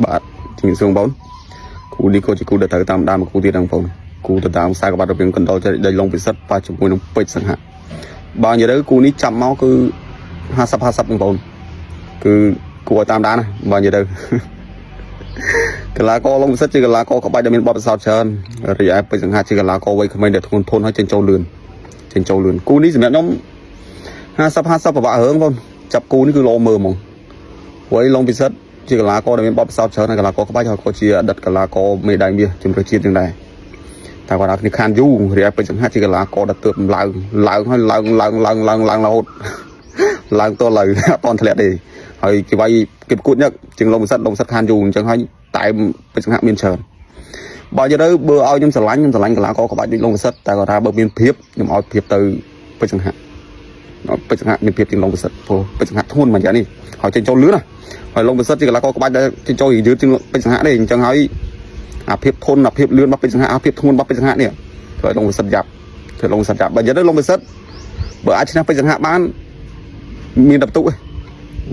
បាទជំរាបសួរបងប្អូនគូនេះក៏ជាគូដែលត្រូវតាមដានមួយគូទៀតដែរបងប្អូនគូទៅតាមខ្សែក្បាត់រវាងកណ្ដុរចេដីឡុងពិសិដ្ឋប៉ះជាមួយនឹងពេជ្រសង្ហៈបើនិយាយទៅគូនេះចាប់មកគឺ50 50បងប្អូនគឺគួរឲ្យតាមដានណាបើនិយាយទៅ កីឡាករឡុងពិសិដ្ឋជាកីឡាករក្បាច់ដែលមានបទពិសោធន៍ច្រើនរីឯពេជ្រសង្ហៈជាកីឡាករវ័យក្មេងដែលធ្ងន់ធន់ហើយចេញចូលលឿនចេញចូលលឿនគូនេះសម្រាប់ខ្ញុំ50 50ពិបាករឿងបងចាប់គូនេះគឺល្អមើលហ្មង ព្រោះឯឡុងពិសិដ្ឋជាកីឡាករដែលមានបទពិសោធន៍ច្រើនហើយកីឡាករក្បាច់ហើយក៏ជាអតីតកីឡាករមេដាយមាសជម្រើសជាតិយ៉ាងដែរតែគាត់ថាគ្នាខានយូររីឯពេជ្រសង្ហៈជាកីឡាករដែលទើបឡើងឡើងហើយឡើងឡើងឡើងឡើងឡើងរហូត ឡើងតឡើយ អត់តន់ធ្លាក់ទេហើយគេវាយគេប្រកួតញឹកជាងឡុងពិសិដ្ឋឡុងពិសិដ្ឋខានយូរអញ្ចឹងហើយតែមពេជ្រសង្ហៈមានច្រើនបើនិយាយទៅបើឲ្យខ្ញុំស្រឡាញ់ខ្ញុំស្រឡាញ់កីឡាករក្បាច់ដូចឡុងពិសិដ្ឋតែគាត់ថាបើមានភាពខ្ញុំឲ្យភាពទៅពេជ្រសង្ហៈ ពេជ្រសង្ហៈមានភាពជាងឡុងពិសិដ្ឋព្រោះពេជ្រសង្ហៈធ្ងន់មួយយ៉ាងនេះហើយចេញចូលលឿនណាហើយឡុងពិសិដ្ឋជាកីឡាករក្បាច់ដែលចេញចូលយឺតជាងពេជ្រសង្ហៈទេអញ្ចឹងហើយអាភាពធន់អាភាពលឿនរបស់ពេជ្រសង្ហៈអាភាពធ្ងន់របស់ពេជ្រសង្ហៈនេះធ្វើឲ្យឡុងពិសិដ្ឋយ៉ាប់ធ្វើឡុងពិសិដ្ឋយ៉ាប់បើនិយាយទៅឡុងពិសិដ្ឋបើអាចឈ្នះពេជ្រសង្ហៈបានមានតែបន្ទុកឯង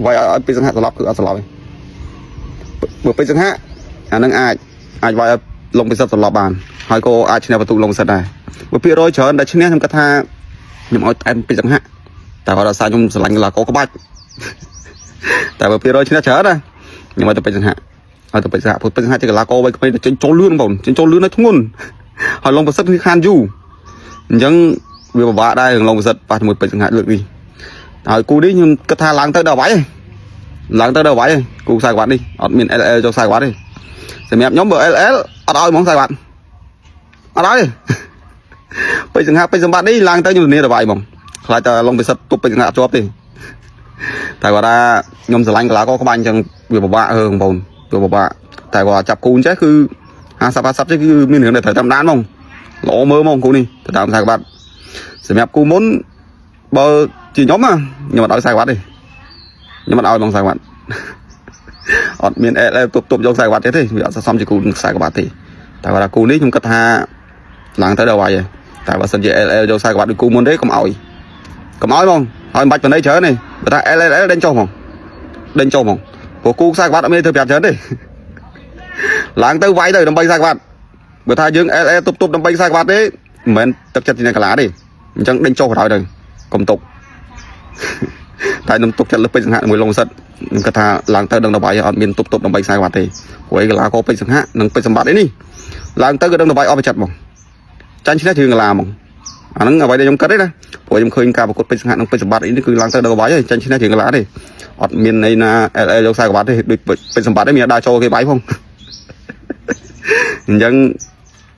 វាយឲ្យពេជ្រសង្ហៈស្លាប់គឺអត់ស្លាប់ទេបើពេជ្រសង្ហៈអានឹងអាចអាចវាយឲ្យឡុងពិសិដ្ឋស្លាប់បានហើយក៏អាចឈ្នះបន្ទុកឡុងពិសិដ្ឋដែរបើភាគរយច្រើនដែលឈ្នះខ្ញុំគិតថាខ្ញុំឲ្យតែពេជ្រសង្ហៈ តែគាត់ដល់សារខ្ញុំស្រឡាញ់កីឡាករក្បាច់ តែបើ200ឈ្នះច្រើនណាខ្ញុំឲ្យទៅពេជ្រសង្ហៈឲ្យទៅពេជ្រសង្ហៈព្រោះពេជ្រសង្ហៈជាកីឡាករវ័យក្មេងតែចេញចូលលឿនបងចេញចូលលឿនហើយធ្ងន់ហើយឡុងប្រសិទ្ធគឺខានយូរអញ្ចឹងវាពិបាកដែររឿងឡុងប្រសិទ្ធប៉ះជាមួយពេជ្រសង្ហៈលើកនេះហើយគូនេះខ្ញុំគិតថាឡើងទៅដល់វាយឡើងទៅដល់វាយគូខ្សែក្បាត់នេះអត់មាន LL ចូលខ្សែក្បាត់ទេសម្រាប់ខ្ញុំបើ LL អត់ឲ្យហ្មងខ្សែក្បាត់អត់ឲ្យទេ ពេជ្រសង្ហៈពេជ្រសម្បត្តិនេះឡើងទៅខ្ញុំធានាដល់វាយហ្មង ខ្លាចតែឡុងពិសិដ្ឋទប់ពេជ្រសង្ហៈជាប់ទេតែគាត់ថាខ្ញុំស្រឡាញ់កីឡាករក្បាច់អញ្ចឹងវាពិបាករឿងបងប្អូនវាពិបាកតែគាត់ចាប់គូអញ្ចេះគឺ50 50ចេះគឺមានរឿងដែលត្រូវតាមដានហ្មងល្អមើលហ្មងគូនេះទៅតាមខ្សែក្បាត់សម្រាប់គូមុនបើជាខ្ញុំណាខ្ញុំអត់ឲ្យខ្សែក្បាត់ទេខ្ញុំអត់ឲ្យហ្មងខ្សែក្បាត់ អត់មានអែលទប់ទប់យកខ្សែក្បាត់ទេទេវាអត់ស័ក្តិសមជាគូខ្សែក្បាត់ទេតែគាត់ថាគូនេះខ្ញុំគិតថាឡើងទៅដល់វាយហើយតែបើសិនជា LL យកខ្សែក្បាត់ដូចគូមុនទេកុំឲ្យកុំឲ្យហ្មងហើយមិនបាច់បណៃច្រើនទេបើថា LLL ដេញចុះហ្មងដេញចុះហ្មងព្រោះគូខ្សែក្បាត់អត់មានធ្វើប្រាប់ច្រើនទេ ឡើងទៅវាយទៅដើម្បីខ្សែក្បាត់បើថាយើង LL ទប់ទប់ដើម្បីខ្សែក្បាត់ទេមិនមែនទឹកចិត្តជាអ្នកកាឡាទេអញ្ចឹងដេញចុះបណ្ដោយទៅកុំទុក តែខ្ញុំទុកចិត្តលើពេជ្រសង្ហៈមួយឡុងសិតខ្ញុំគិតថាឡើងទៅដឹងដល់វាយអត់មានទប់ទប់ដើម្បីខ្សែក្បាត់ទេព្រោះឯកីឡាករពេជ្រសង្ហៈនិងពេជ្រសម្បត្តិអីនេះឡើងទៅក៏ដឹងដល់វាយអស់ប្រចិត្តហ្មងចាញ់ឈ្នះជឿកាឡាហ្មងអាហ្នឹងអ្វីដែលខ្ញុំគិតទេណា ព្រោះខ្ញុំឃើញការប្រកួតពេជ្រសង្ហៈនិងពេជ្រសម្បត្តិអីនេះគឺឡើងទៅដល់វាយហើយចាញ់ឈ្នះជាងកន្លះទេអត់មានន័យណា LL យកខ្សែក្បាត់ទេដូចពេជ្រសម្បត្តិឯងមានដើរចូលគេបាយផង អញ្ចឹង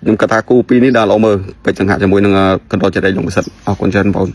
ខ្ញុំគិតថាគូពីរនេះដល់ល្អមើលពេជ្រសង្ហៈជាមួយនឹងកណ្ដុរចេតីលងពិសិដ្ឋអរគុណច្រើនបងប្អូន។